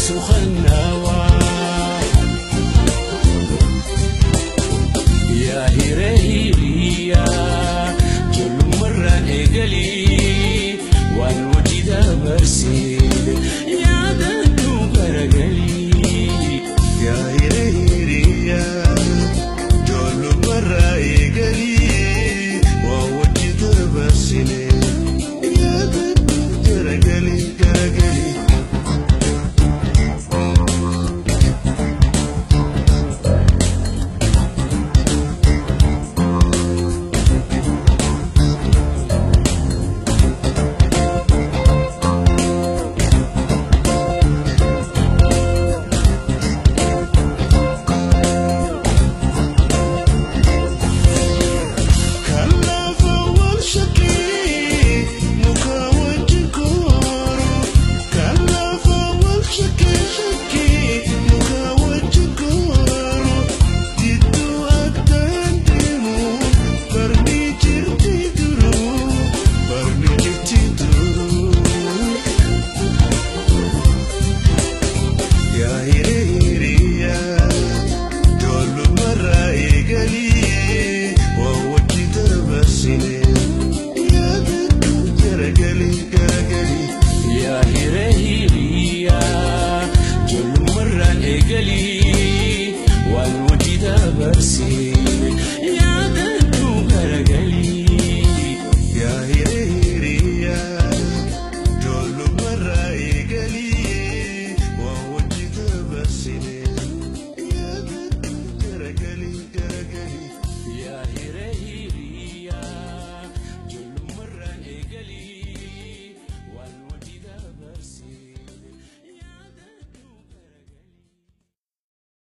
Sukhanawa Yaa hiree hiriyaa ijoollummarraan eegalii waan hojii dabarsine yaadadhu garagalii. Yaa hiree hiriyaa ijoollummarraa eegalii waan hojii dabarsine yaadadhu garagalii garagalii. Kan lafa wal shakkii muka wajjin kooru. Kan lafa wal shakkii shakkii muka wajjin kooru. Jidduu addaan deemu barni jirti duruu barni jirti duruu. Yaa hiree hiriyaa ijoollummarraa eegalii waan wajji dabarsine yaadadhu garagalii garagalii. Yaa hiree hiriyaa ijoollummarraan eegalii.